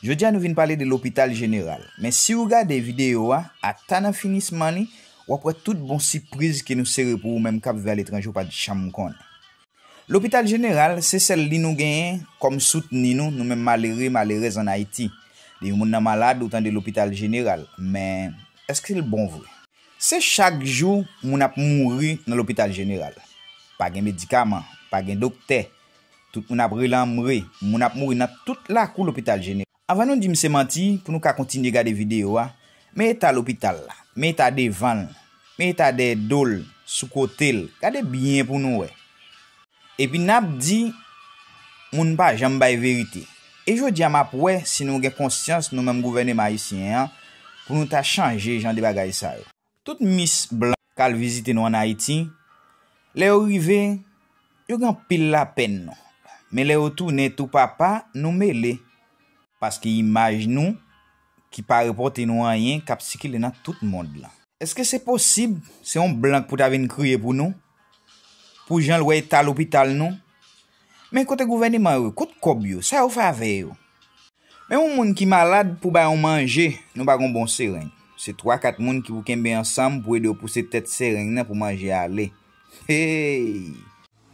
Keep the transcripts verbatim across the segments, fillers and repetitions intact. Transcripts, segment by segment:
Jodi a nou vin pale de lopital jeneral. Men si w gade videyo a, ata nan finisman li, w ap wè tout bon sipriz ke nou sere pou ou menm k ap viv aletranje ou pa t janm konnen. Lopital jeneral, se sèl li nou genyen kòm soutni nou, nou menm malere, malerèz ann Ayiti. Depi moun nan malad, ou tande lopital jeneral. Men, èske l bon vre? Se chak jou moun ap mouri nan lopital jeneral. Pa gen medikaman, pa gen doktè. Tout moun ap rele anmwe, moun ap mouri nan tout lakou lopital jeneral. Anvan nou di m se manti, pou nou ka kontinye gade videyo a, men eta lopital la, men eta devan l, men eta dèyè do l, sou kote l, gade byen pou nou wè. Epi n ap di, moun pa janm bay verite. E jodi a m ap wè si nou gen konsyans nou menm gouvèneman ayisyen an, pou nou ta chanje jan de bagay sa yo. Tout mis blan k al vizite nou ann Ayiti, lè yo rive, yo gen anpil lapenn nou. Men lè yo tounen tou papa, nou mele. Paske imaj nou, ki pa repòte nou anyen, k ap sikile nan tout mond lan. Èske se posib, se yon blan k pou ta vin kriye pou nou? Pou jan l wè eta lopital nou? Men kote gouvèneman yo, kot kòb yo, sa yo fè avè yo? Men yon moun ki malad pou bay yon manje, nou pa gon bon sereng. Se twa kat moun ki pou kenbe ansanm pou ede yo pouse tèt sereng nan pou manje ale. Hey!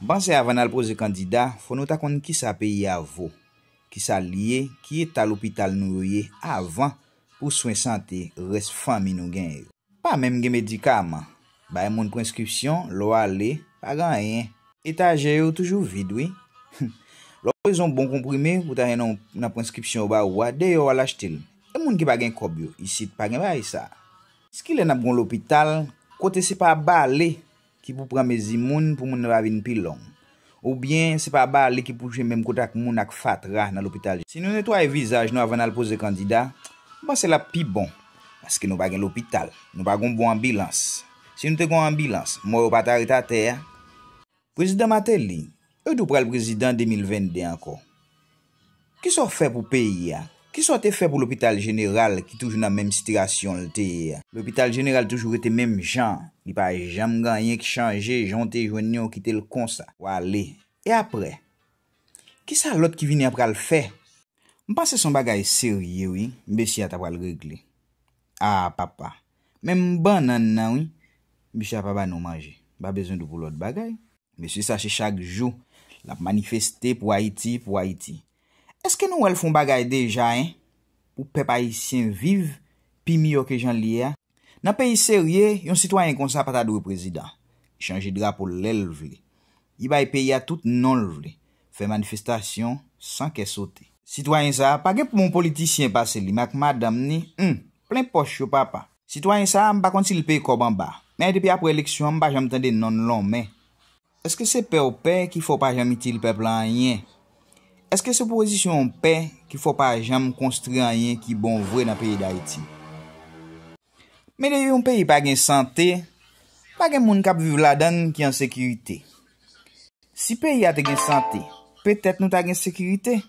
M panse avan n al poze kandida, fò nou ta konn kisa peyi a vo, kisa l ye, ki eta lopital nou yo ye avan pou swen sante rès fanmi nou genyen yo. Pa menm gen medikaman. Bay moun prenskripsyon, lè w ale, pa gen anyen. Etajè yo toujou vid, wi. Lè w bezwen yon bon konprime pou ta jwenn nan, nan prenskripsyon yo ba ou a, deyò w al achte l. E moun ki pa gen kòb yo, isit pa gen bagay sa. Jiskilè n ap gen yon lopital kote se pa bale ki pou pran mezi moun pou moun nan pa vin pi long? Oubyen se pa bale ki pou jwe menm kote ak moun ak fatra nan lopital? Si nou netwaye vizaj nou avan n al poze kandida, m panse l ap pi bon. Paske nou pa gen lopital, nou pa gen yon bon anbilans. Si nou te gen yon anbilans, mò yo pa ta ret atè a. Prezidan Martelly, yo di w pral prezidan de mil vennde ankò. Kisa w fè pou peyi a? Kisa w te fè pou lopital jeneral ki toujou nan menm sitiyasyon l te ye a? Lopital jeneral toujou rete menm jan, li pa janm gen anyen ki chanje, jan w te jwenn li, w kite l konsa, w ale. E apre? Kisa lòt ki vini an pral fè? M panse se yon bagay serye, wi, mesye a ta pral regle. A, papa. Menm bannann nan, wi, mesye a pa ba nou manje. M pa bezwen di w pou lòt bagay. Mesye sa se chak jou l ap manifeste pou Ayiti, pou Ayiti. Èske nou wè l fè yon bagay deja, en? Pou pèp ayisyen viv pi miyò ke jan l ye a? Nan peyi serye, yon sitwayen konsa pa ta dwe prezidan. Li chanje drapo l lè l vle. Li bay peyi a tout non l vle. Fè manifestasyon san kè sote. Sitwayen sa a pa gen pou yon politisyen pase li, men ak madanm ni, humm, plen pòch yo papa. Sitwayen sa a, m pa konn si l peye kòb anba. Men depi apre eleksyon an, m pa janm tande non l lonmen. Èske se pè w pè ki fè w pa janm itil pèp la anyen? Èske se pozisyon w pè ki fè w pa janm konstwi anyen ki bon vre nan peyi Dayiti? Men depi yon peyi pa gen sante, pa gen moun k ap viv ladan l ki an sekirite. Si peyi a te gen sante, petèt nou ta gen sekirite.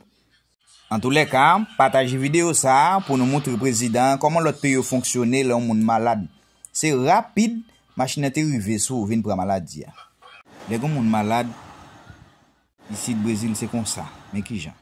Antoulèka, pataje videyo sa a pou nou moutre prezidan an kòman lòt peyi yo fonksyone lè yon moun malad. Se rapid, machin nan te rive sou ou vin pran maladi a. Lè gen yon moun malad, isit Brezil se konsa, men kijan?